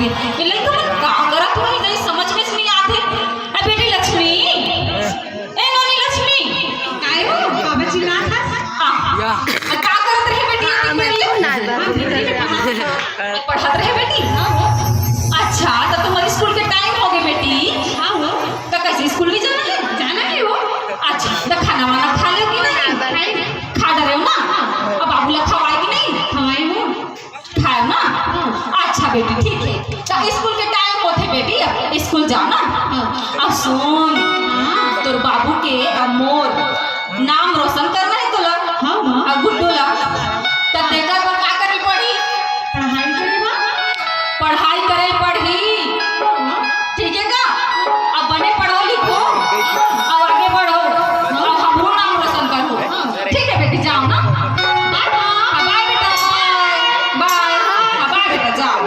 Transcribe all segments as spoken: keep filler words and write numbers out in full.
ये लइका मन का करत होही, नहीं समझ में नहीं आथे। ए बेटी लक्ष्मी, ए नोनी लक्ष्मी, काय हो? बाबा चिल्लात हस? आ, या। का करत रहे बेटी? हाँ, मैं तो ना। पढ़त रहे बेटी? हाँ हो। अच्छा, त तुम्हारे स्कूल के टाइम हो गए बेटी। हाँ हो। त कैसे स्कूल भी जाना है? जाना है हो। अच्छा, त खाना वाना खा लो कि नहीं? खा डरे हो ना? अब बाबू ला खवाए कि नहीं? खवाए हो। खाए ना? हाँ। अच्छा बेटी, ठीक है। त स्कूल के टाइम होथे बेटी, अब स्कूल जाओ ना। हाँ। अब सुन, हाँ। तोर बाबू के अब मोर नाम रोशन करना है तोला। हाँ, हाँ। अब गुड्डू ला। त तेकर बर का करे पड़ी? पढ़ाई करे बा। पढ़ाई करे पड़ी। हाँ। ठीक है का? अब बने पढ़ो लिखो, अब आगे बढ़ो, अब हमरो नाम रोशन करो। ठीक है बेटी, जाओ ना। बाय बाय। बाय बेटा, बाय। बाय। हाँ, बाय बेटा, जाओ।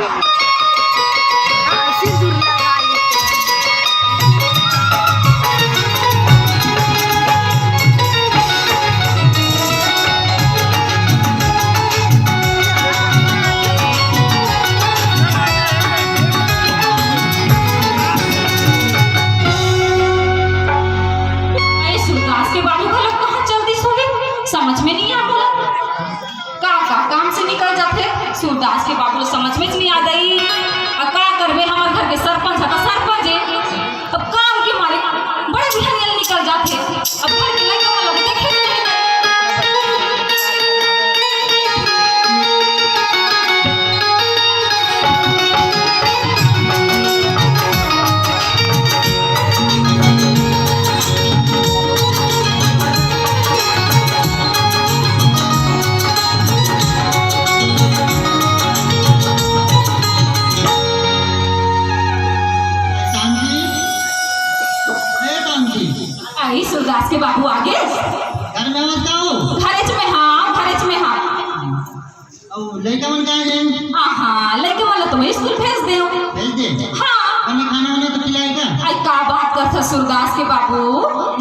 अरे सूरदास के बाबू घलो कहाँ चल दिस होही, समझ में नहीं आ मोला। का का काम से निकल जाथे सूरदास के बाबू, समझ में नहीं आ दई। अब का करबे, हमर घर के सरपंच ह त सरपंच ए, अब काम के मारे बड़े बिहनिया निकल जाथे। अब घर के लइका मन ला देखे के नहीं। शांति, ए शांति। आई सूरदास के बाबू आगे। घर में मत आओ। घरेच में हाँ, घरेच में हाँ। अउ लइका मन कहाँ गए? हाँ, हाँ, लइका मन ला तो मैं स्कूल भेज देव। भेज दे? हाँ। बने खाना वाना तो खिलाए का? आई का बात करथा सूरदास के बाबू,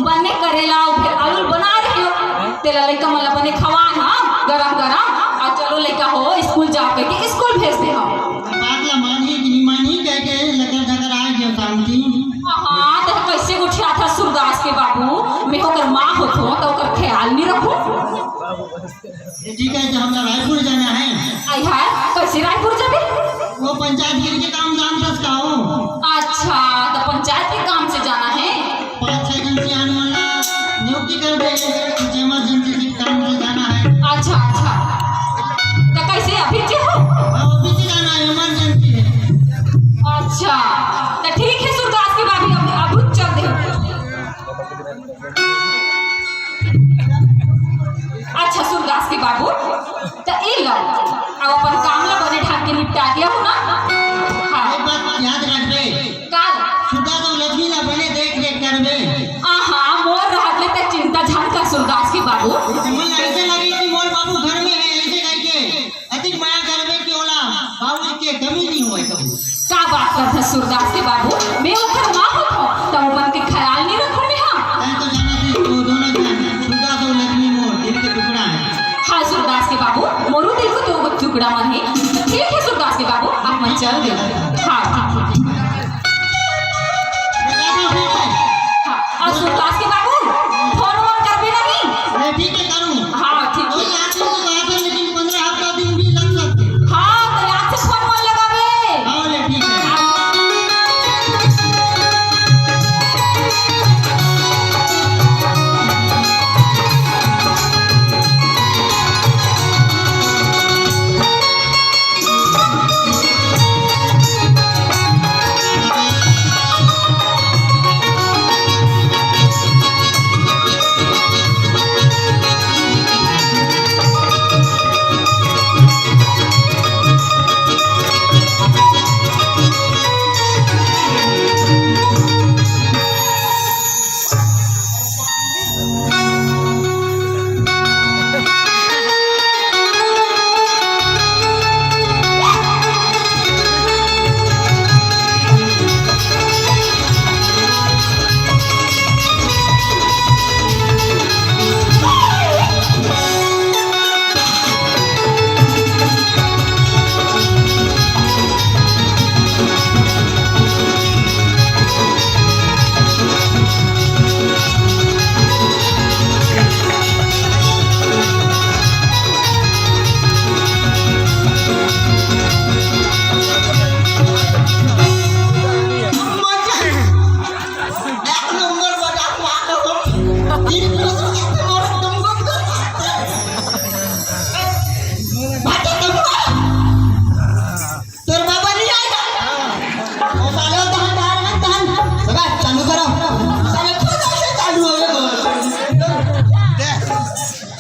बने करेला अउ फिर आलू बना रहे हो। तेला लइका मन ला बने खवा ना, गरम गरम। अउ चलो लइका हो, स्कूल जाओ करके स्कूल भेज दे हम। बात ला मानही कि नहीं मानही कह के लकर झकर आ गया शांति। हाँ, तो कैसे गोठियाथा सूरदास के बाबू, मैं ओकर माँ होथों, तो ओकर ख्याल नहीं रखूं। ये ठीक है कि हमरा रायपुर जाना है। आई हाय, कैसे रायपुर जाबे? वो पंचायत गिर के काम जानथस का हो? अच्छा, तो पंचायत के काम से जाना है? पाँच छह घंटे आने वाला नियुक्ति कर दे, कुछ इमरजेंसी के काम से जाना है। अच्छा, अच्छा। तो कैसे अभी के हो? हाँ, अभी से जाना है, इमरजेंसी है। अच्छा, तो ठीक है सूरदास के बाबू, अब, अब चल दे। अच्छा सूरदास के बाबू, त ए लो, अब अपन काम ला बने ढंग के निपटा दिया हो ना? हाँ। एक बात याद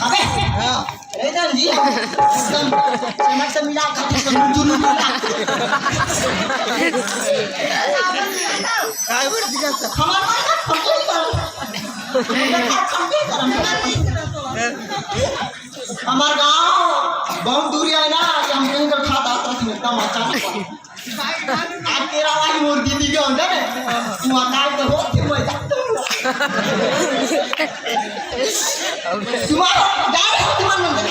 अबे, हाँ। अरे जान जी, एकदम चमक से मिला, खातिर से जुलूम मिला। काय बोलत हस? हमार माई का खपे ही करम। खपे ही करम। हमार गाँव बहुत दूरी है ना, कि हम कहीं का खाता आता थी, एकदम अचानक। आज तेरा वाली मोर दीदी के हो जाने, तू अकाल तो हो, फिर मैं जाता हूँ। तुम्हारा, जा रहे हो, तुम्हारा नंबर।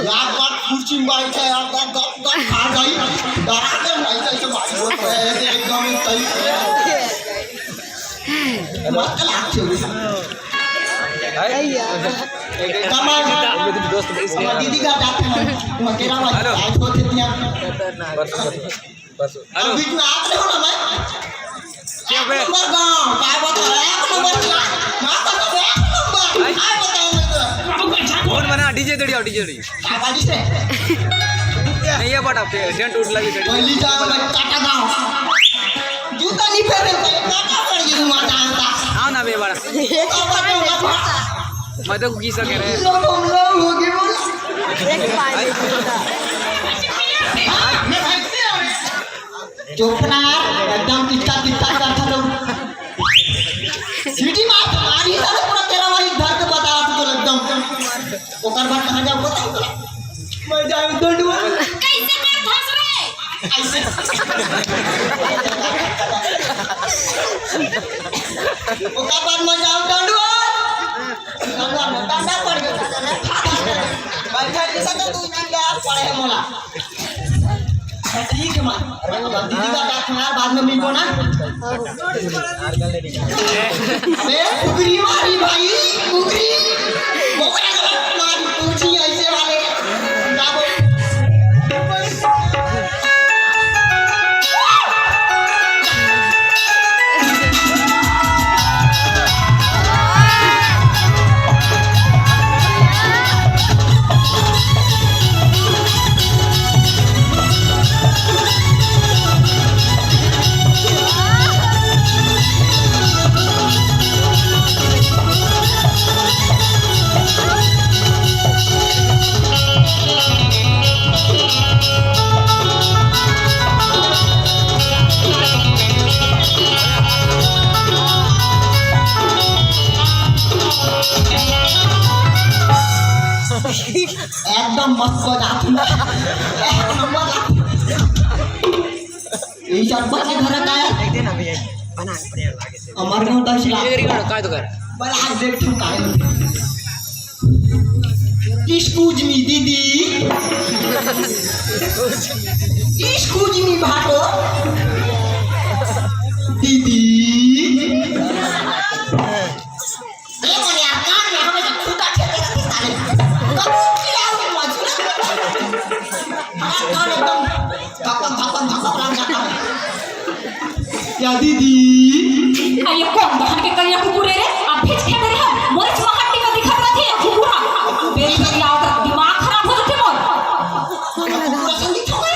यार, बात कुर्सी में बैठ है, यार, बात, बात, बात खा गई। डरा के भाई, ऐसे, ऐसे भाई बोल रहे हैं, एकदम सही। मस्त लागते हो। कमाल। दोस्त, हमारे दीदी का जाते हैं, मैं कह रहा हूँ, हेलो। आज होते थे यहाँ। बस, बस, बस। हेलो। अभी तो आप रहो ना भाई। क्या बे? एक नंबर गाँव, काय बताओ, एक नंबर गाँव। माँ का तो एक नंबर। भाई। काय बताओ मैं तो। कौन बना? DJ Dadiya, DJ Dadiya. काय बाजी से? नहीं, ये बटा, टे-, टेंट उठ लगी, दड़िया। पहली जाओ मैं काटा गाँव। जूता नहीं पहने, पहले काटा पड़ गई, माँ जानता। आओ ना बे बड़ा। तो बताओ ना। मैं तो की सके रे। लो, हम लोग हो गए, बोल। एक पानी पीता। चुप ना यार, एकदम टिकता टिकता करता तो। सीटी मार, मारी साले पूरा तेरा वही दर्द बता रहा तू तो एकदम। ओकर बाद कहाँ जाओ बताओ तो। मैं जाऊँ डंडुआ। कैसे मार धस रे? ऐसे। ओकर बाद मैं जाऊँ डंडुआ। डंडुआ में डंडा पड़ गया। बैठा नहीं सकता तू इधर ले आ पड़े मोला। ठीक है, मार। दीदी का बात सुना, बाद में मिलबो ना। अबे, कुकरी मारी भाई, कुकरी। बोकरा का मारी, कुकरी ऐसे वाले। एकदम मस्त बजात हूँ। एक नंबर। ये चार पाँच के घर का है। देख देना भैया, बना के बढ़िया लागे से। हमारे को दस लाख। ये करी करो, काय तो कर। बड़ा देख तू काय। Excuse me, दीदी। Excuse me, भाटो। दीदी। ए, बोले, यार, कान में हमेशा खूंटा ठेके रहते साले। कब चिल्लाओगे, मजनू? हमारा कान एकदम धपक, धपक, धपक लग जाता है। या दीदी? आ, ये कौन बहन के करिया कुकुर है रे? आप भिज खेत रहे हो? मोरे चुमा हट्टी में दिखत रहती है कुकुरा। बेच के आओ तो दिमाग खराब हो जाते मोर। कुकुरा संगीत हो गए।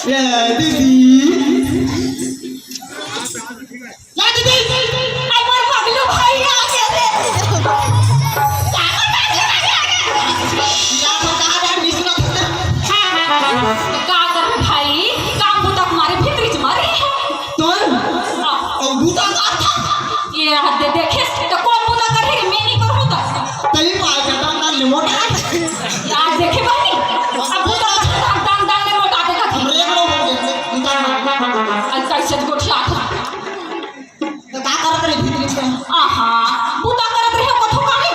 ए दीदी, ए दीदी, हमर पगलू भाई आ गे रे। का कर भाई, काम बुता के मारे भीतरी च मरे हे। तोर? हाँ। अउ बुता का था? ये हाथ दे, देखे तो कौन बुता करही रे, मैं नहीं करूँ तो। तई पाए का दाम ना ले मोटा। यार देखे बहनी, अब बुता दाम, दाम, दाम ले मोटा देगा। हम रेगड़ो हो गए, बुता ना। आज कैसे गोठिया था। तो का करत रहे भीतरी में? आहा, बुता करत रहे कथो कानी।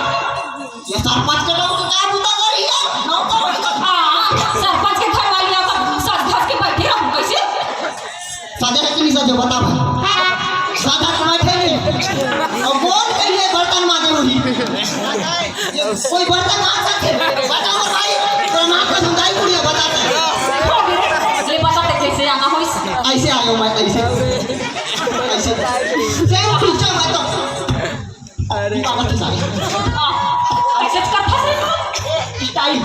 ये सरपंच के लोग तो का बुता करी है? नौकर के तो हाँ, सरपंच के घर वाली आकर सज धज के बैठी रहूं कैसे? सजे है कि नहीं सजे, बता भाई। सादा कमाई थे नहीं। और कौन कहिए बर्तन माजे वही? कोई बर्तन माज सकते? बताओ भाई। तो माँ को धुंधाई कुड़िया बताते। ले बताते कैसे आना हो इस। ऐसे आयो मैं, ऐसे। ऐसे। सेम खींचा मैं तो। अरे। बाबा तो सारे। ऐसे करता है। स्टाइल।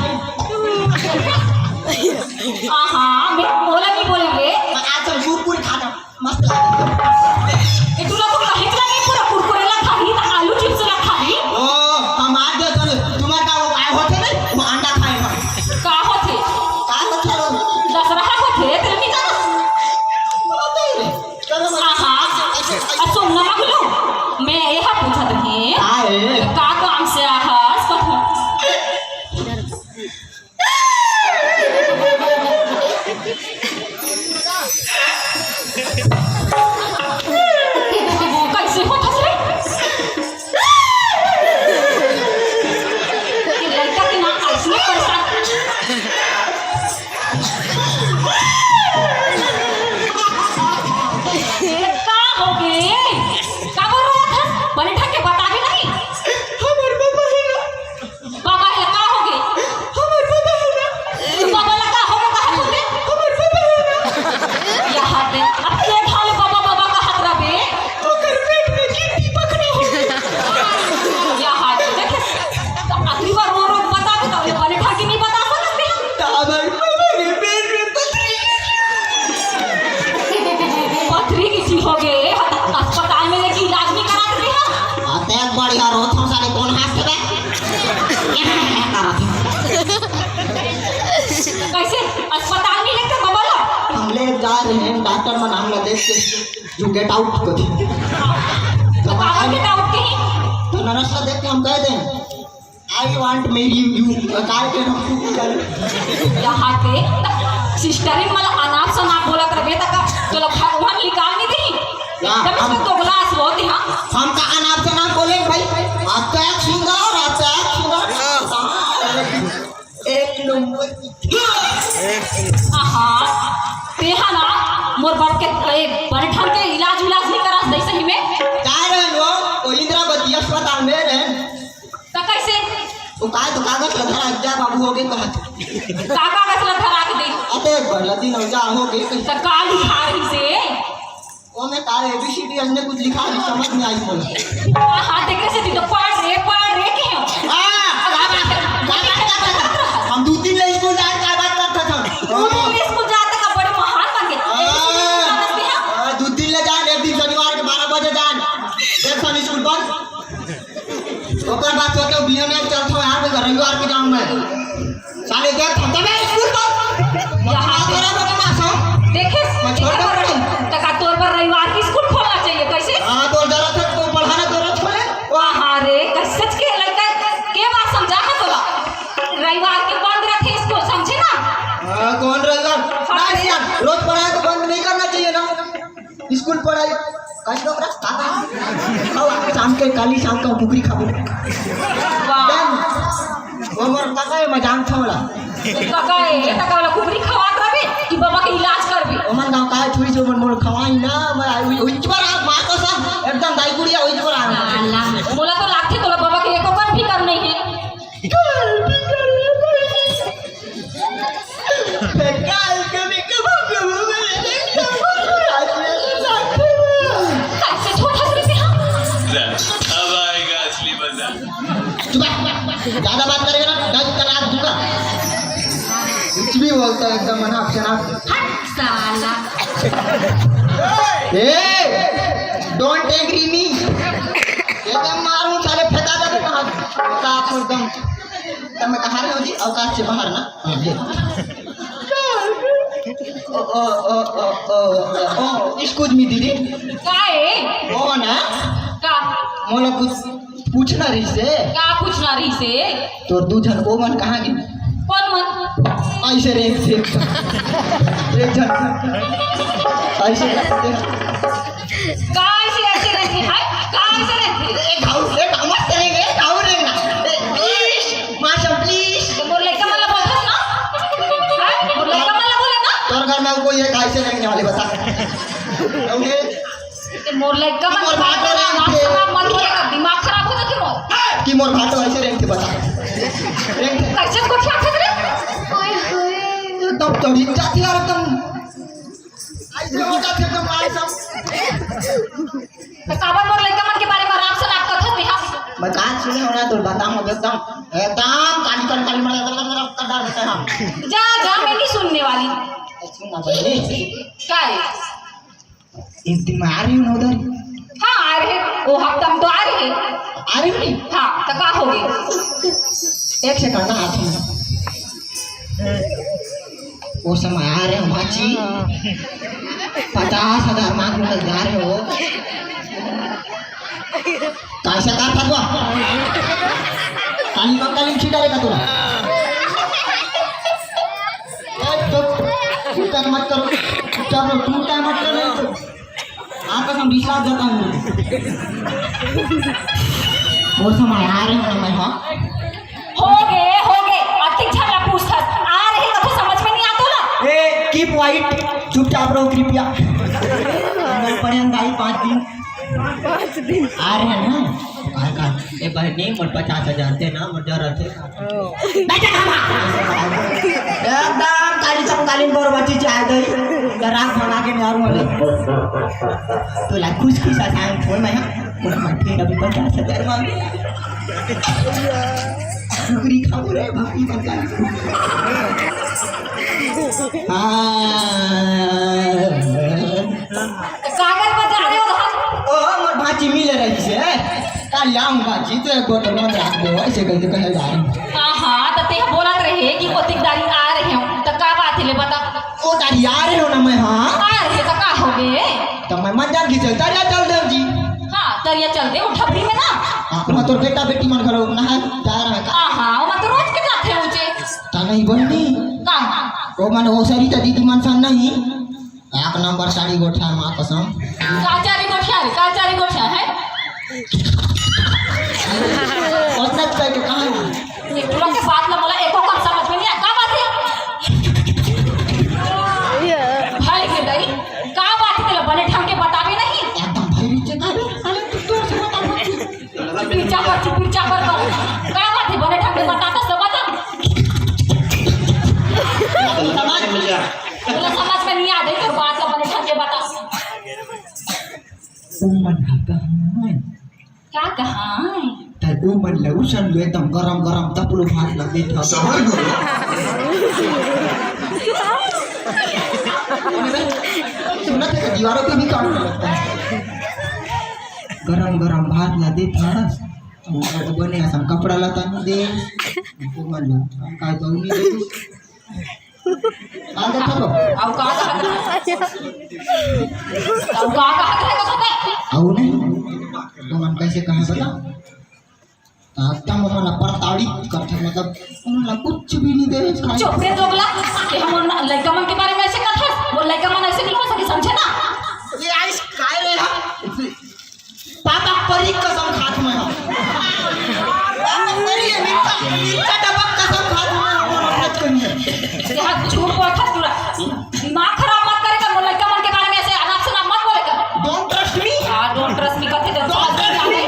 हाँ, हाँ, मैं बोला नहीं कैसे होत हस रे? ये लड़का के ना अइसने परेशान। का हो गे? काबर रोवत हस? बने ढंग के बताबे नहीं। हमर बाबा हे ना। बाबा हे, का हो गे? हमर बाबा हे ना। बाबा ला का हो गे, का हो गे? हमर बाबा हे ना। यहाँ पे अब के ढाल बाबा, बाबा कहत रबे। ओकर पेट में गिट्टी पकड़ा हो। यहाँ पे देखे, अगली बार रो रो बताबे, तो बने ढंग के नहीं बता सकते हम। हमर बाबा के पेट में पथरी पथरी किसी हो गे, अस्पताल में लेके इलाज नहीं करात रहे हैं। अतेक बढ़िया रोत हूँ साले, कौन हाथ से बे? कैसे अस्पताल में लेके बाबा ला? हम ले जा रहे हैं, डॉक्टर मन हमला देख के you get out कर दी। तो काबर के डाउट कही? तो नर्स ला देख के हम कह दें, I want marry you, काय के हम कुछ कर। यहाँ के सिस्टर ही मला अनाप शनाप बोलत रहे, तक तोला भगवान निकाल नहीं दी। या, तब हम इसको दोगला आस बहुत ही, हाँ। हम का अनाप शनाप बोले भाई? अतेक सुंदर, अतेक सुंदर। एक नंबर। आहा, तेहा ना मोर बाप के, ए, बने ढंग के इलाज उलाज नहीं करा सही, सही में। काय रहे वो? वो इंदिरावती अस्पताल में रहे। त कैसे? वो काय तो कागज ला धरा, जा बाबू हो गे कहत। का कागज ला धरा के दे? अबे गलती न हो जा, हो गे कैसे? त का लिखा रही से? वो में का एबीसीडी असने कुछ लिखा है, समझ में आई बोल। हाँ, देखे से तू तो पढ़ रे, पढ़ रे के हो। हाँ, का बात, का बात, का बात? हम दो दिन ले स्कूल जाए, का बात करता था? दो दिन ले स्कूल जाए त का बड़े महान बन गए। हाँ। एबीसीडी समझते हैं? हाँ, दो दिन ले जाए, एक दिन शनिवार के बारह बजे जाए। एक सन स्कूल बंद। ओकर बाद तो के बियन एक चलथो यार, मैं रविवार के जाऊं मैं। साले देख, खत्म है स्कूल तो। यहाँ पे तेरा बदमाश हो। देखे, मैं छोड़ देखे, दे रहा हूँ। त का तोर बर रविवार की स्कूल खोलना चाहिए, कैसे? हाँ, तो जरा से तो पढ़ाना तो रोज खोले। वाह रे, कैसे के लगता है? के बात समझा ना तोला? रविवार के बंद रखे स्कूल, समझे ना? हाँ, कौन रविवार? हाँ, नहीं यार, रोज पढ़ाए तो बंद नहीं करना चाहिए ना। स्कूल पढ़ाई, कल तो रख, काका। अब शाम के, काली शाम का कुकरी खाबो। वाह। डन। वो मोर काका है, मैं जान छोड़ा। काका है, ये काका वाला कुकरी खवात रहे कि बाबा के इलाज करबे। ओमन गाँव का है, छुरी से ओमन मोर खवाई ना, मैं आई हुई, हुई चुका रहा, माँ कसम, एकदम दाई गुड़िया हुई चुका रहा। अल्लाह, मोला तो लागथे तोला बाबा के एको कन फिकर नहीं है। कैसे छोटा सा रहे हैं? अब आएगा असली मजा। चुप रह। ज्यादा बात करेगा ना, दस तलाक दूंगा। कुछ भी बोलता है एकदम अनाप शनाप। हट साला। ए, don't agree me। एकदम मारूं साले, फेंका दे कहाँ। औकात से एकदम। तब मैं कहाँ रहे हो जी? औकात से बाहर ना। हाँ, ये। ओ, ओ, ओ, excuse me दीदी। का है? वो ना? का? मोला कुछ पूछना रही से। का पूछना रही से? तोर दू झन ओ मन कहाँ गे? कौन मन? ऐसे रेंग थे। एक झन। ऐसे रेंग थे। का ऐसे, ऐसे रेंग थे, हाय? का ऐसे रेंग थे? ए, घाव, ए, घाव मत रेंग, ए, घाव रेंग ना। ए, please, माशा, please। तो मोर लइका मन ला बोलथस ना? हाय? मोर लइका मन ला बोले ना? तोर घर में कोई एक ऐसे रेंगने वाले बता। Okay? ते मोर लइका मन मोर भाटो ला रंग के। दिमाग खराब हो जाथे मोर। कि मोर भाटो ऐसे रंग के बता। रंग के। कैसे गोठियाथे रे? ओए होए। एकदम चढ़ी जाथे यार, एकदम। ऐसे हो जाथे एकदम मार सब। तो काबर मोर लइका मन के बारे में राम से बात करथस तेहा? मैं कान सुने हो ना, तो बताऊं अब एकदम, एकदम काली काली काली मरा कर डाल देते हैं हम। जा, जा, मैं नहीं सुनने वाली। सुन ना बहनी। का है? एक दिन मैं आ रही हूँ ना उधर। हाँ, आ रहे। वो हफ्ता में तो आ रहे। आ रही हूँ नहीं? हाँ, तो का हो गया? एक सेकंड ना, आती हूँ। वो समय आ रहे हो भाची, पचास हजार मांग के जा रहे हो। कैसे का फतवा? काली बंगाली में छिटा लेगा तोरा। ए, तो टूटा मत करो, चुपचाप रहो, टूटा मत करो, नहीं तो आपस में बिछला जाता हूँ मैं। वो समय आ रहे हो ना मैं, हाँ? हो गे, हो गे, अतिक झन ला पूछथस, आ रहे कथो समझ में नहीं आतो ला। ए, keep quiet, चुपचाप रहो कृपया। मैं पढ़े अंधाई पाँच दिन। पाँच दिन। आ रहे हैं ना? कहा, कहा, ए भाई, नहीं, मोर पचास हजार दे ना, मोर जरूरत है। बैठे खाना। एकदम काली चमकालीन बरबटी चाय दे। जरा भगा के निहार मोले। तो ला खुश खुश आसान फोन में, हाँ? मोर माथे अभी पचास हजार मांगे। शुक्री खाओ रे, भाभी का। हाँ। कागज बजा रहे हो हम। ओ, मोर भांची मिले रही से। काल आऊं भांची, तो एक बोतल में राख दो, ऐसे कह के कहे जा रहे हैं। हाँ, हाँ, तो ते बोलत रहे कि ओतिक दारी आ रहे हो, तो का बात है, ले बता। ओ दारी आ रहे हो ना मैं, हाँ। आ रहे तो का हो गए? तो मैं मत जान की चल, तरिया चल दे जी। हाँ, तरिया चल दे, वो ठपरी में ना। हाँ, वहाँ तोर बेटा बेटी मन घलो नहा जा रहा है का? हाँ, हाँ, वो तो रोज के जाते हैं ऊंचे। ता नहीं बोलनी। का? वो मन वो सरी तो दीदी मन सन नहीं। एक नंबर साड़ी गोठिया, माँ कसम। का चारी गोठिया रे, का चारी गोठिया है? उतना कह के कहाँ है? ये पूरा के बात ला मोला एको कम समझ में नहीं आया। का बात है? भाई के दाई, का बात है? तेला बने ढंग के बतावे नहीं। एकदम भाई नीचे का बे? साले तू जोर से बता। पिरचा पर चुप, पिरचा पर कर। का बात है? बने ढंग के बता तो सब बता। समझ में नहीं आ रही तो बात ला बने ढंग के बता। उमन हा कहाँ? का कहाँ? त उमन ला उसन लो एकदम गरम गरम तपलो भात ला देत हा। समझ गयो। सुना थे, दीवारों पे भी काम लगता है। गरम गरम भात ला देत हा। बने असन कपड़ा लता नहीं दे। उमन ला का दौनी दे। का देखत हो? अब का कहत रहे? अब का कहत रहे तो कहते? अब नहीं। तो मन कैसे कहे बता? तो हफ्ता में मन प्रताड़ित करते, मतलब उन लोग कुछ भी नहीं दे खाए। चुप रे दोगला, कि हम उन लड़का मन के बारे में ऐसे कहत हस? वो लड़का मन ऐसे नहीं हो सके, समझे ना? ये आइस काय रे हम? पापा परी कसम खात मैं हूँ। पापा परी है, मिर्चा, मिर्चा डब्बा कसम खात मैं हूँ, मत करिए। ये हाथ झूठ बोलत हस पूरा। दिमाग खराब मत करे कर, मोर लड़का मन के बारे में ऐसे अनाप शनाप मत बोले कर। Don't trust me। हाँ, don't trust me कहते तो समझ में नहीं आते।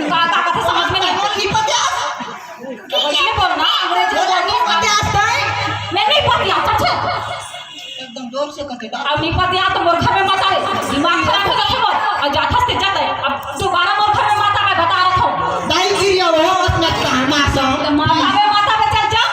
का, का कहते समझ में नहीं आते। नहीं पता। तो वैसे बोल ना, अंग्रेजी में बोल। नहीं पता। मैं नहीं पतिया, सच है। एकदम जोर से कथे। अब नहीं पतिया तो मोर घर में मत आवे। दिमाग खराब हो जाथे मोर। और जाथस ते जात है। अब दोबारा मोर घर में मत आवे, बता रहा हूँ। दाई गिरिया वो मत मत कहा, माँ सम। तो मत आवे, मत आवे, चल जा।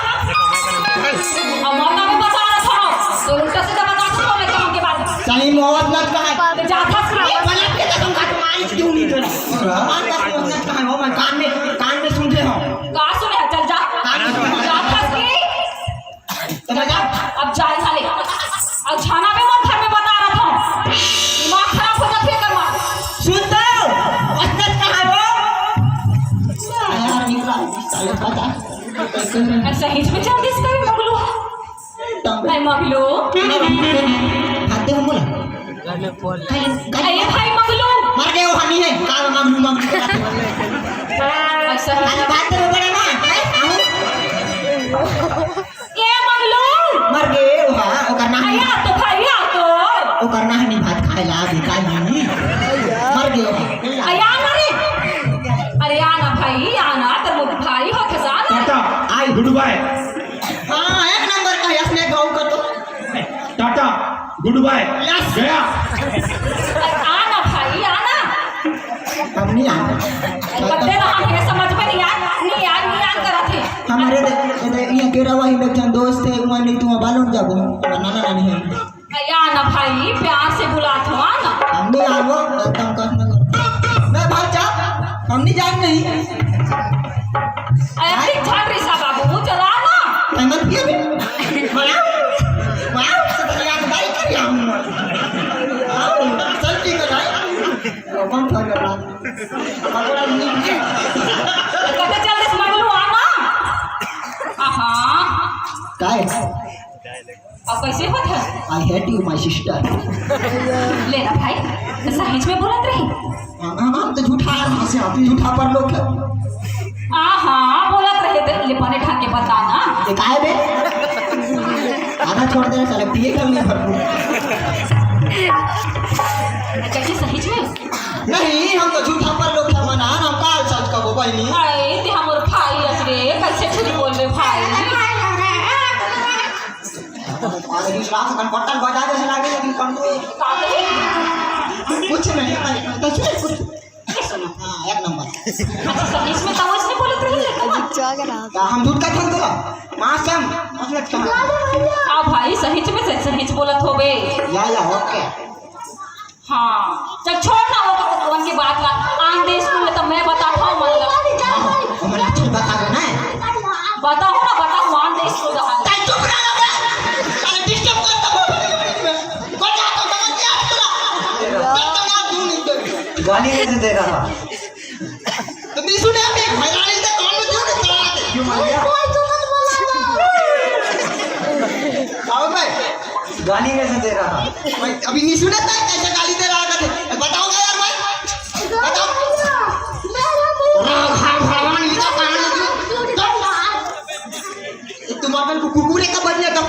अब मत आवे, बता रहा हूँ। तो उल्टा सीधा बता रहा हूँ, मैं काम के बाद। सही में मत मत कहा। तो जाथस ना। ये बलत के कसम खा के मारिस क्यों नहीं तो? हाँ, कसम मत कहा, वो मैं कान में, कान में सुनते हो। का सुने है? चल जा। कान में सुनते हो। जाथस की। तो बजा। अब जाए साले। अब जाना भी मन घर में बता रहा था। दिमाग खराब हो जाती है कर मार। सुन तो, बचत कहाँ है वो? यार, निकला, साले पता। मैं सही में चल दिस कहीं मगलू। तब मैं मगलू। खाते हो मुला? अरे भाई मगलू। मर गए वो हनी है, काल मगलू मगलू। अच्छा। अरे बात तो बड़ा ना, हैं? ए मंगलू। मर गे ओहा, ओकर नाम भैया तो, भैया तो। ओकर नाम नहीं भात खाए ला बेटा जी। मर गे ओहा। अरे आ ना रे। अरे आ ना भाई, आ ना, तेरे भाई हो खसा ना। टाटा, आई गुड बाय। हाँ, एक नंबर का यस ने गाँव का तो। टाटा, गुड बाय। यस। गया। आ ना भाई, आ ना। हम नहीं आए। पत्ते ना हम ये समझ में नहीं यार, नहीं यार, नहीं यार करा थे। हमारे दे, दे, ये केरा वही में एक जन दोस्त है, वहाँ नहीं, तुम बालों जाबो, नाना नानी है। आ ना भाई, प्यार से बुला तो, आ ना। हम नहीं आए वो, एकदम कष्ट में करो। मैं भाग जा, हम नहीं जाए नहीं। अरे ठीक झाड़ रही सा बाबू, चला ना। मैं मत पिए भी। वाह, वाह, सतरिया भाई कर हम। आओ, सेल्फी कराए। कौन था करना? पकड़ा नहीं। कहते चल इस मगलू आना। आहा। काय? अब कैसे होत है? I hate you, my sister. ले ना भाई, तो सहीच में बोलत रही। हम, हम, हम तो झूठा है, हम से, हम झूठा पर लोग है। आ हाँ, बोलत रहे थे, ले बने ठाके बता ना। ये काहे बे? आधा छोड़ दे, साले पिए कल नहीं भरपूर। कैसे सहीच में? नहीं, हम तो झूठा पर लोग है, मना, हम काल सच कबो बहनी। अरे, ते हमर भाई अस रे, कैसे झूठ बोल रहे भाई? अरे, विश्वास अपन पट्टन बजा दे, सुना दे, लेकिन कौन को? का कहे? कुछ नहीं, नहीं, नहीं, तो सुन, कुछ। ये सुनो। हाँ, एक नंबर। अच्छा, सहीच में तो वैसे बोलत रही है, कौन? क्या हम झूठ का था तोला? मासम, मतलब क्या? हाँ भाई, सहीच में से, सहीच बोलत होबे। या, या, OK. हाँ, चल छोड़ ना वो, वो, उनकी बात ला। आन दे स्कूल में, तब मैं बताता हूँ, मतलब। हाँ, हमने अच्छी बता दो ना। बताओ ना, बताओ, आन दे स्कूल का हाल। चल चुप रह ना बे। साले disturb करता हूँ। कौन जाता हूँ, समझ नहीं आता तुला। जब तक आप दूर नहीं करते। गाली कैसे दे रहा? तो नहीं सुने अभी, भैरानी तो कौन में क्यों नहीं चला दे? क्यों मर गया? कोई तो मत बोला ना। आओ भाई। गाली कैसे दे रहा? भाई, अभी नहीं सुने था कैसे गाली दे रहा था? बताओ ना यार भाई। बताओ। राम, राम, भगवान, ये तो कहानी थी। तुम्हारे को कुकुरे का बन गया था।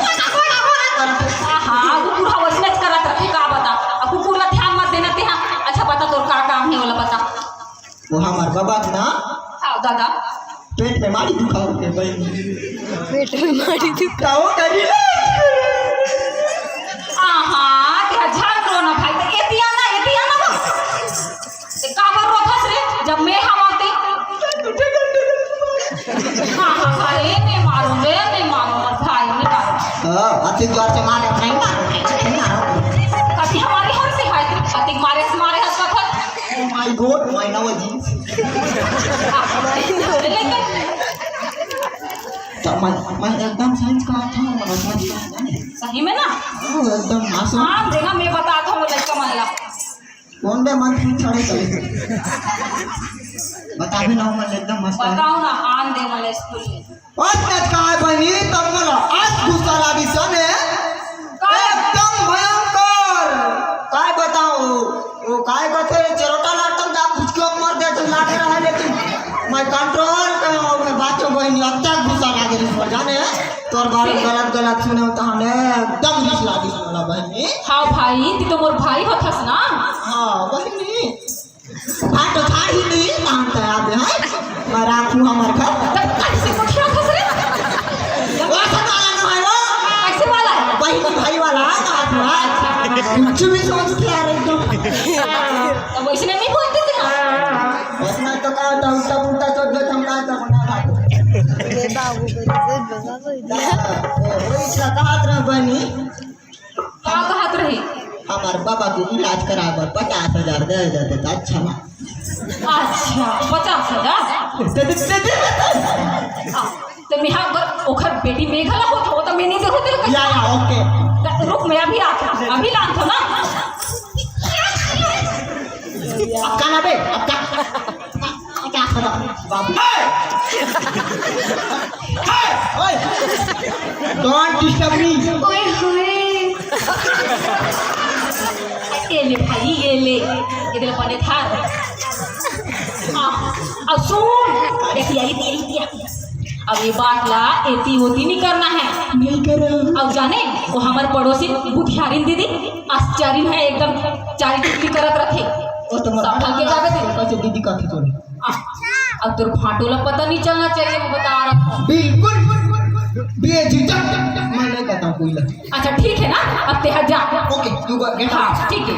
हाँ, कुकुर हा वैसनेच करत रथे, का बता? अब कुकुर ला ध्यान मत देना ते हा। अच्छा बता, तोर का काम है, वाला बता। वो हमार बाबा के ना हाँ, दादा। पेट में मारी दुखा हो गए भाई। पेट में मारी दुखा। का वो करी? आहा, ते हा झन रो ना भाई, तो एतिया ना, एतिया ना वो। ते काबर रोथस रे, जब मैं हमाते? हाँ, हाँ, हाँ, ए ने मारो रे, ने मारो, मोर भाई, ने मारो। हाँ, अति जोर से मारे, नहीं मारो, नहीं मारो। कति हमारी हंसी है, अति मारे से मारे हंस कथस। Oh my God, my नवा जींस। लेकिन तो मैं, मैं एकदम सही कहा था, मैं सही कहा था। सही में ना? हाँ, एकदम मासूम। हाँ, देखा, मैं बताता हूँ लड़का मन ला। कौन बे मन की छड़े करे? बता भी ना, मैं एकदम मस्त है। बताओ ना, आन दे मन स्कूल में। अत काय बनी, तब मला आज गुस्सा लागिस ने। काय? एकदम भयंकर। काय बताओ, वो काय कहते, चरोटा लाटम जा, फुचको मर दे, तो लाट रहा है, लेकिन मैं control कर, मैं बातों बहनी, अत्ता गुस्सा लागे रिस पर जाने। तोर बारे में गलत, गलत सुने, तो हमें एकदम रिस लागिस मला बहनी। हाँ भाई, ती तो मोर भाई होथस ना। हाँ, बहनी। हाँ, तो था ही नहीं, कहाँ पे आ गया है? मैं राखू हमार घर। तब कैसे मुखिया फंस रहे? वो सब वाला ना है वो। कैसे वाला है? बहनी भाई वाला है, कहाँ पे है? कुछ भी सोच के आ रही तुम। तो वैसे नहीं बोलते थे ना। बस मैं तो कहा था, उल्टा पुल्टा सोच लो, हम कहा था, बना था। ये बाबू को तो बता दो। वही इतना कहा था बहनी। का कहत रही? हमार बाबा के इलाज कराए बर पचास हजार दे देते त अच्छा ना। अच्छा, पचास हजार? दे दे, दे दे, दे दे। आ, त मेहा अगर ओखर बेटी मेघला होत हो, त मैं नहीं देहूं तेरे को। या, या, OK। त रुक, मैं अभी आत हूँ, अभी लात हूँ ना। अब का ना बे, अब का? पचास हजार। बाबू। ओए! Don't disturb me। ओए होए। ये ले भाई, ये ले। ये ले बने था। हाँ, अब सुन। देखिए, ये, ये, ये। अब ये बात ला एती ओती नहीं करना है। नहीं करो। अब जाने, वो हमार पड़ोसी बुधियारिन दीदी, आश्चर्य है एकदम, चारी चुगली करत रथे। वो तो मत सब ढंग के जावे दे। कैसे दीदी का थी तोरी? आ, अब तोर भांटो ला पता नहीं चलना चाहिए, मैं बता रहा हूँ। बिल्कुल बेझिझक, मैं नहीं कहता हूँ कोई ला। अच्छा ठीक है ना, अब तेहा जा। OK, you go, get out। हाँ, ठीक है।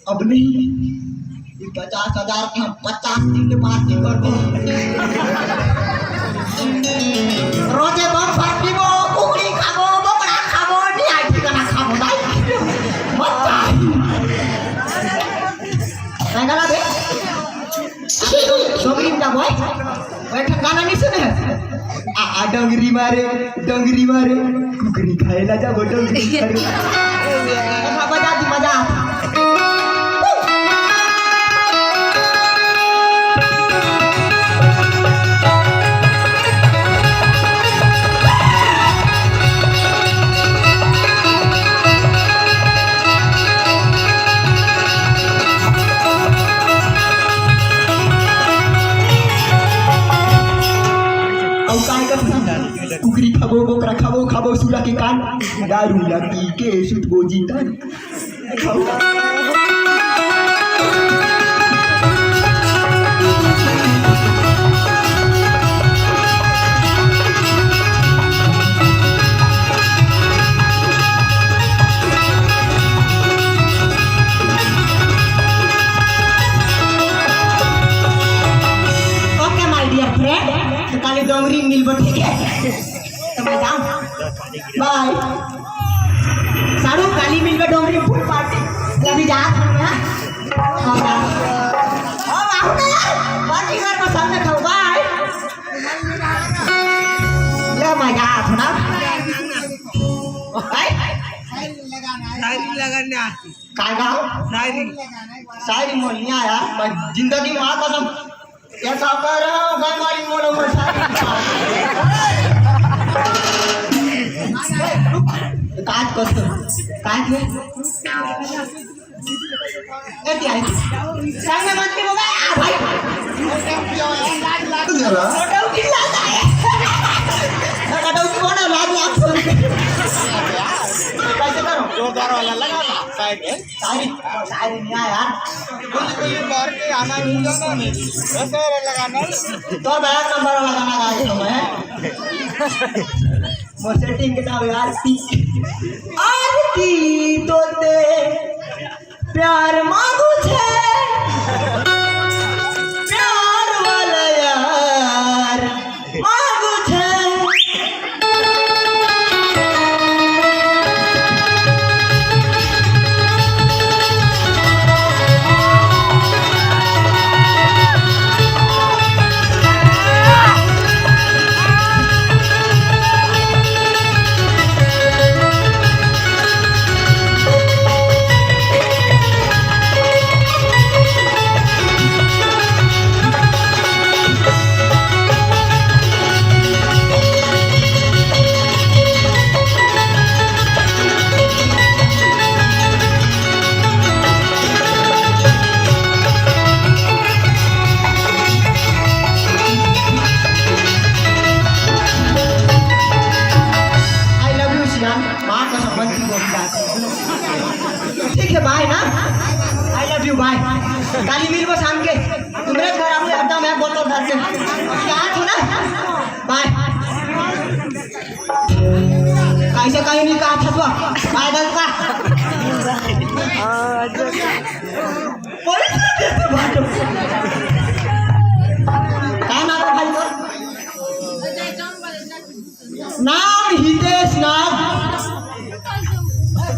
अब नहीं, ये पचास हजार के हम पचास दिन के पार्टी कर दो। रोजे बम पार्टी वो कुकड़ी खाबो, बोकड़ा खाबो, नहीं आई ठिकाना खाबो, नहीं। मजा आई। मैं गला दे। डोंगरी में जाबो, बैठक गाना नहीं सुने। आ, आ, डोंगरी मारे, डोंगरी मारे, कुकरी खाए ला जाबो, डोंगरी मारे। हाँ, बजा दी, मजा। अउ काय करथन? कुकरी खाबो, बोकरा खाबो, खाबो सुरा के कान, दारू ला पी के सुतबो जिंदा। खाओ। Okay, my dear friend, तो काली डोंगरी मिलबो, ठीक है? तो मैं जाऊँ, bye। सारू, काली मिलबो डोंगरी, full party। अभी जात हूँ मैं। हाँ, हाँ। ओ, बाबू का यार, party कर, मैं सामने खाऊँ, bye। ले, मैं जात हूँ ना। Bye। शायरी लगाने आती। काय गाँव? शायरी। शायरी मोर नहीं आया, मैं जिंदगी माँ कसम, ऐसा कर रहा हूँ, मैं मारी मोड़ में शायरी। काट कसम, काट ले। ए, क्या है? संग में मत बोलो, आ, भाई। फोटो खिंचा रहा है। फोटो कौन है? लाज, लाज। कैसे करो? जोरदार वाला लगा ना, side में। शायरी, शायरी नहीं आया यार। कुछ, कुछ बार के आना नहीं जाना नहीं। बस और लगाना। तो बड़ा नंबर वाला गाना गा के मैं। मोर setting के नाम यार ती। आरती तोते प्यार मांगू छे। प्यार वाला यार मांगू छे। I love you, सियान। माँ का संबंध की बोलता है। ठीक है, bye ना। I love you, bye। काली मिलबो शाम के। तुम्हारे घर आपने हरदम है बोतल धर के। क्या तू ना? Bye। कैसे कहीं नहीं कहा था तो? Bye, गलत का। पुलिस ने देते भाटो। का नाम है भाई तोर? नाम हितेश नाग,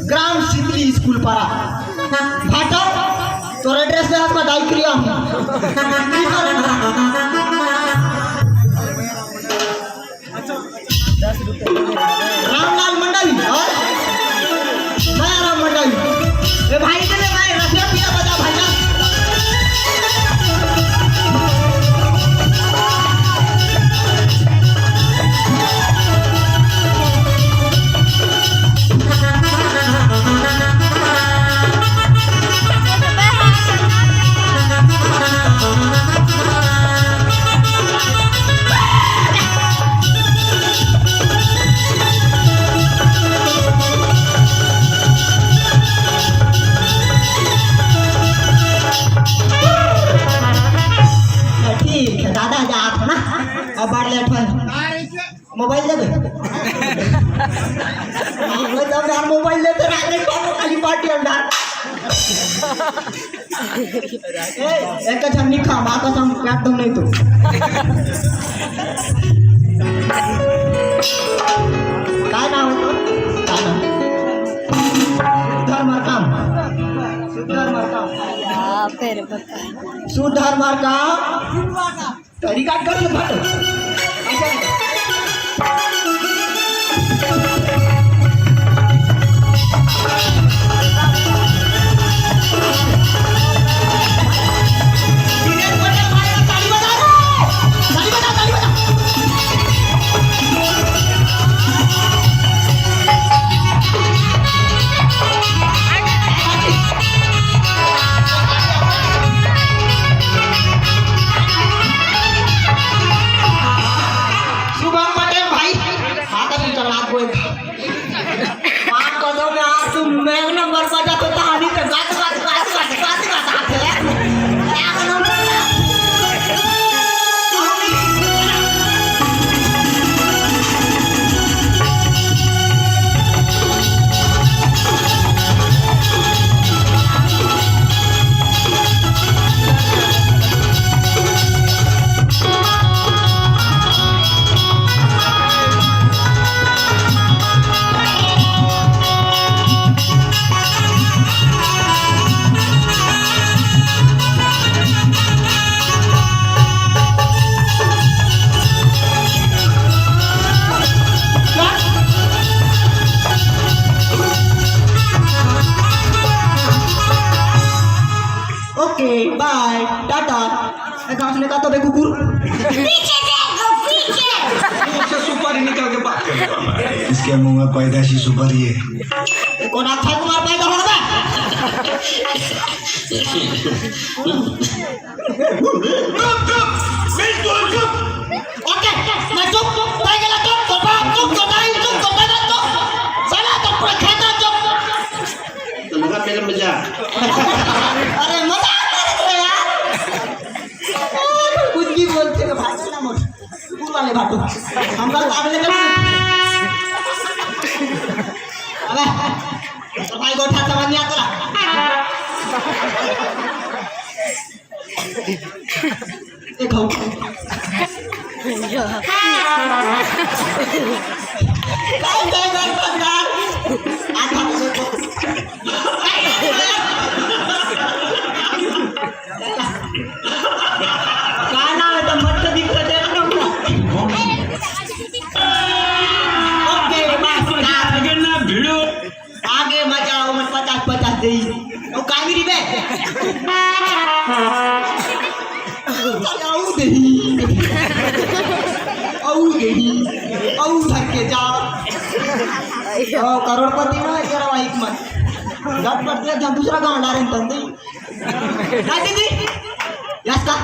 ग्राम सितली स्कूल पारा। भाटो, तोर address दे, हाथ में डाई क्रिया हूँ। रामलाल मंडल और दयाराम मंडल। ए भाई, इधर ले भाई, रसिया पिया बजा भाई। तब यार मोबाइल लेते रह गए, खाली पार्टी अंडा। ए, एक झन नहीं खा, माँ कसम, काट दूं नहीं तो। काय नाम है तोर? काय नाम? सुधर मरकाम। सुधर मरकाम। या, फिर बता। सुधर मरकाम। तरीका कर ले भट। शुभम पटेल भाई, हाथ अभी चला कोई। माँ कसम यार, तू मैं एक नंबर बजा तो ताली तो गट, गट, गट, गट, गट, गट आते हैं। एक नंबर। ओके, बाय, टाटा। ए, घास ने का तो बे कुकुर। पीछे देखो, पीछे। मुंह से सुपारी निकाल के बात कर रहा है। इसके मुंह में पैदाशी सुपारी है। ए, कौन अक्षय कुमार पैदा हो गया? चुप, चुप, बिल्कुल चुप। ओके, मैं चुप, तय गला चुप, तो बाप चुप, तो दाई चुप, तो दादा चुप। साला तो पूरा खाता चुप। तो मेरा फिल्म जा। अरे मजाक कर रहे थे यार। कुछ भी बोलते हो भाषा ना मोड़। स्कूल वाले बाटू। हम कल अगले कल। अबे, तो भाई गोठा समझ नहीं आता। देखो। का नाम है तो मत तो दिक्कत है ना। ओके, बस। अगर ना भिड़ो। आगे मजा आओ, मन पचास पचास दे। ओ कावेरी बे। अरे, आऊ दे। आऊ दे। आऊ धर के जा। ओ करोड़पति ना, तेरा वाइफ मत। गट पट दे, जब दूसरा गांव ला रहे हैं, तंदे। ना दीदी, यस का?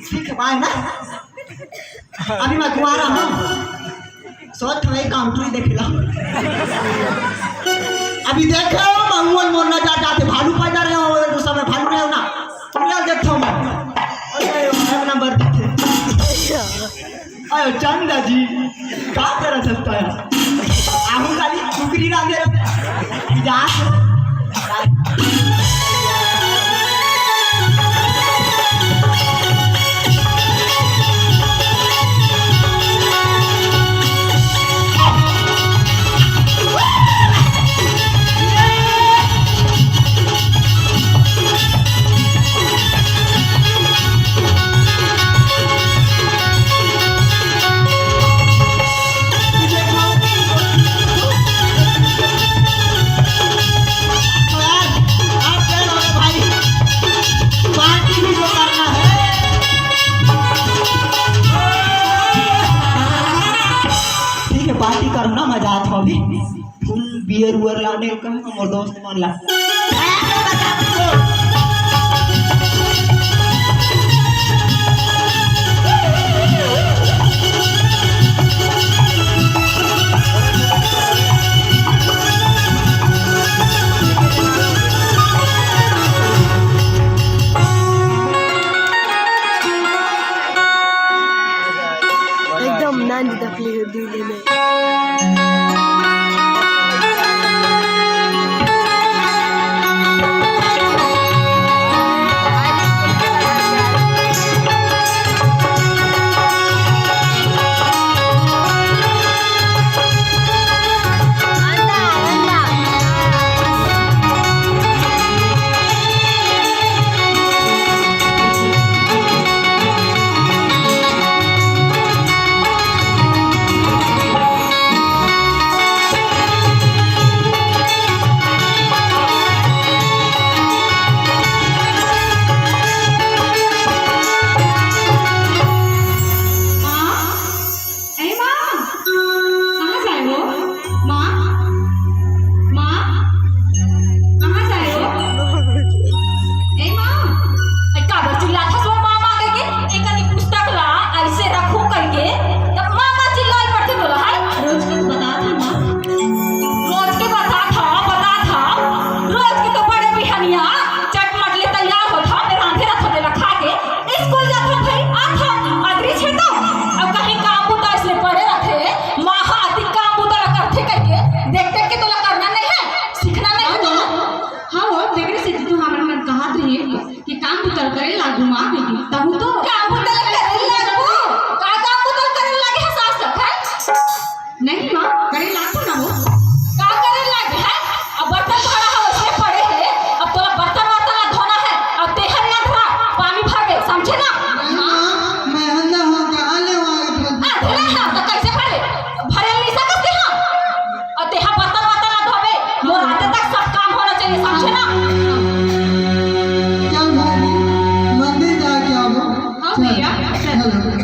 ठीक है, बाय ना। अभी मैं कुंवारा हूँ। सोच भाई काम तू ही देख लो। अभी देखो, मैं उमन मोर नजर जाते भालू पैदा रहे हो, उस समय भालू रहे हो ना। तुम यार देखो मैं। अरे, एक नंबर देखे। अरे, चंदा जी, का तरह सकता है? आहू खाली कुकरी ना दे रहे। जा। ठीक है, पार्टी करो ना, मजा आता अभी। फुल बियर उअर लाने का मोर दोस्त मन ला। एकदम नानी दखली हो दिल में। समझे ना? चल भाई, मंदिर जाके आओ। हाँ भैया, चल। चलो।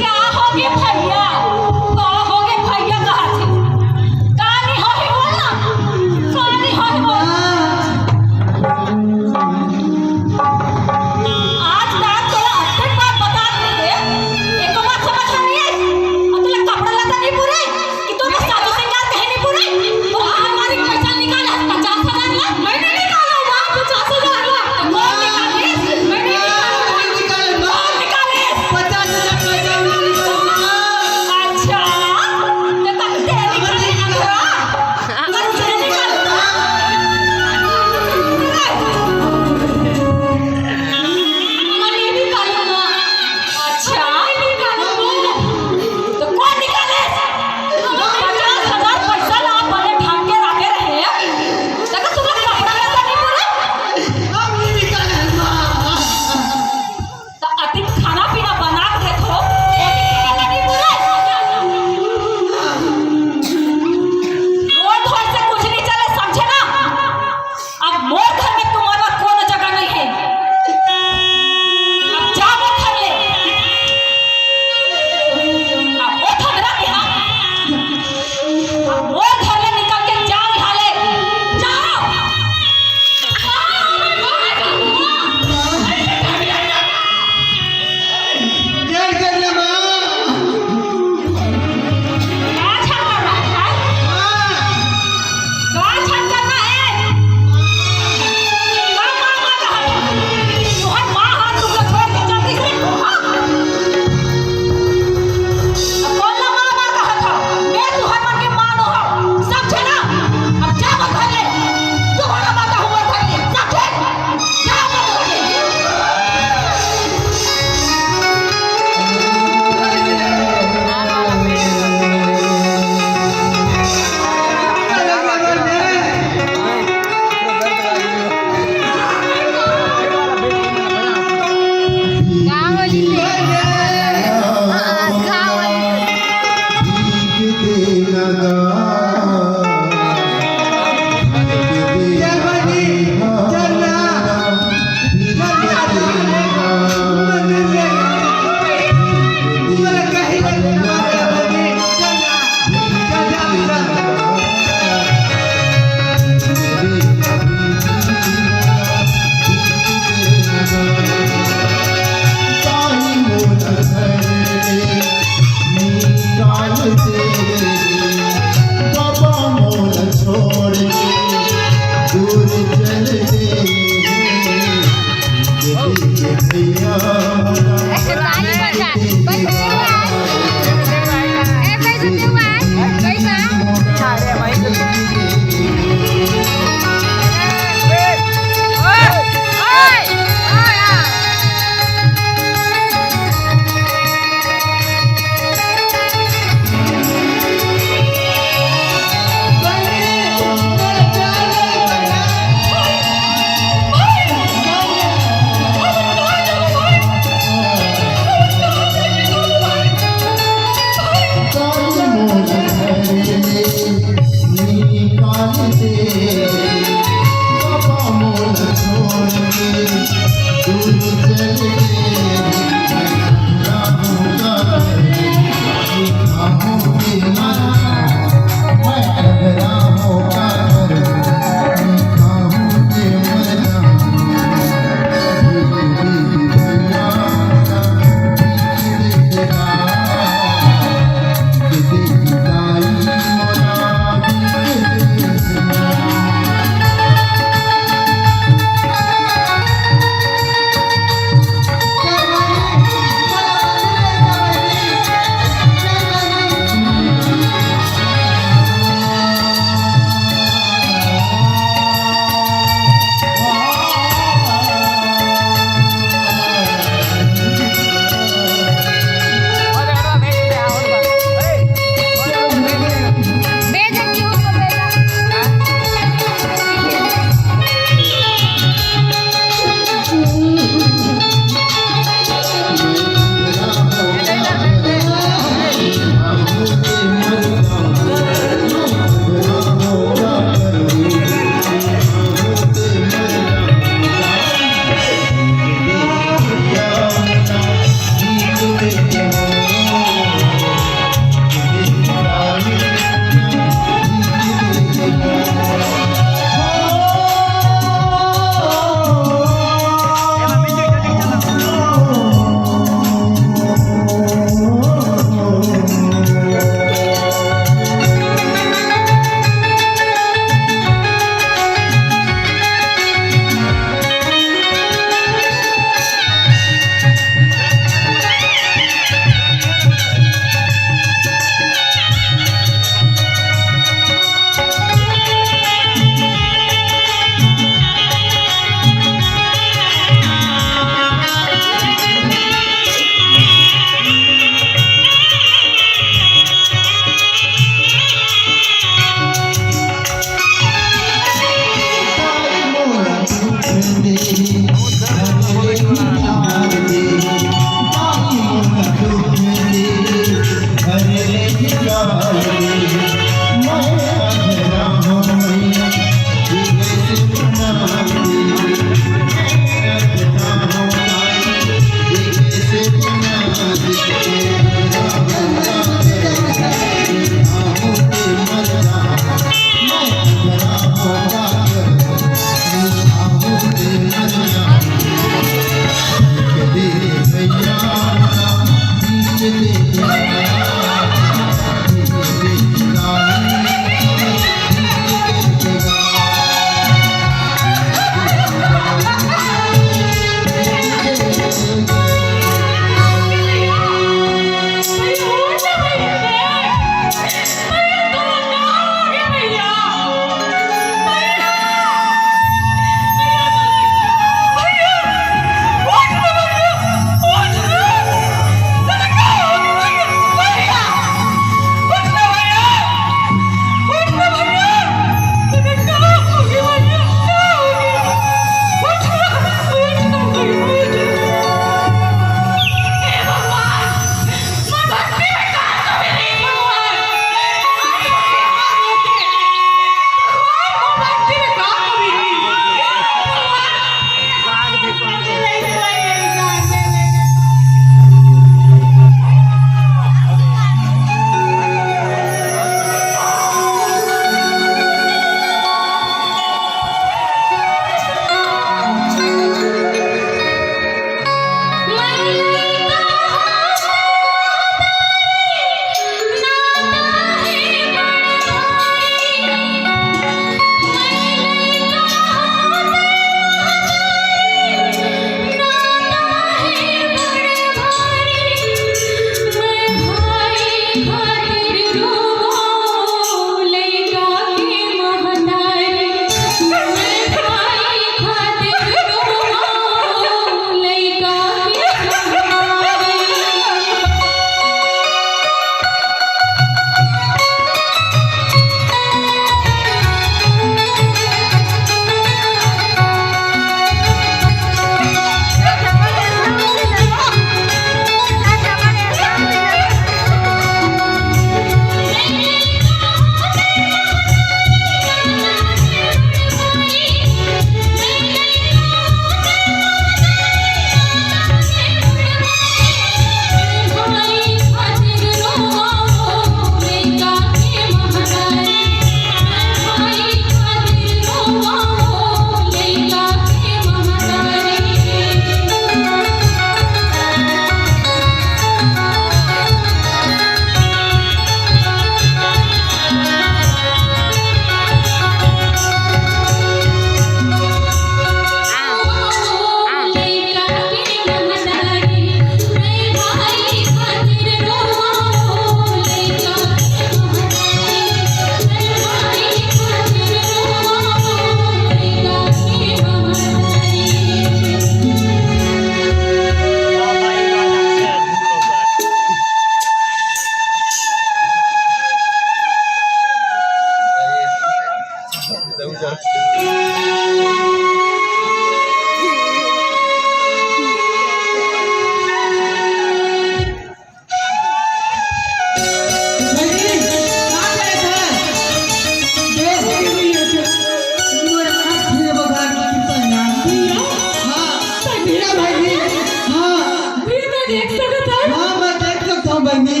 देख सकत हस? हाँ, मैं देख सकता हूँ बहनी।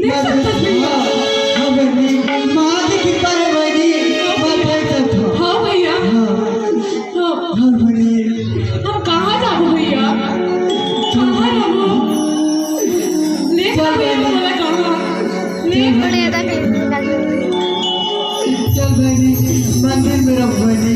देख सकत हस भैया? हाँ, हाँ बहनी, माँ की कृपा है बहनी, मैं देख सकता हूँ। हाँ भैया। हाँ। हाँ। हाँ बहनी। हम कहाँ जाबो भैया? कहाँ रहबो? ले चल भैया बहनी। मोला कहाँ? ले। बड़े दादा के चल बहनी, मंदिर में रख बहनी।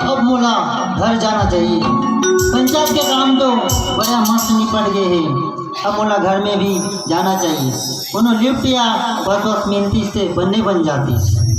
अब मोला घर जाना चाहिए। पंचायत के काम तो बड़ा मस्त निपट गए हे। अब मोला घर में भी जाना चाहिए। कोनो लिफ्ट या बस वस मिलतीस ते बने बन जातीस।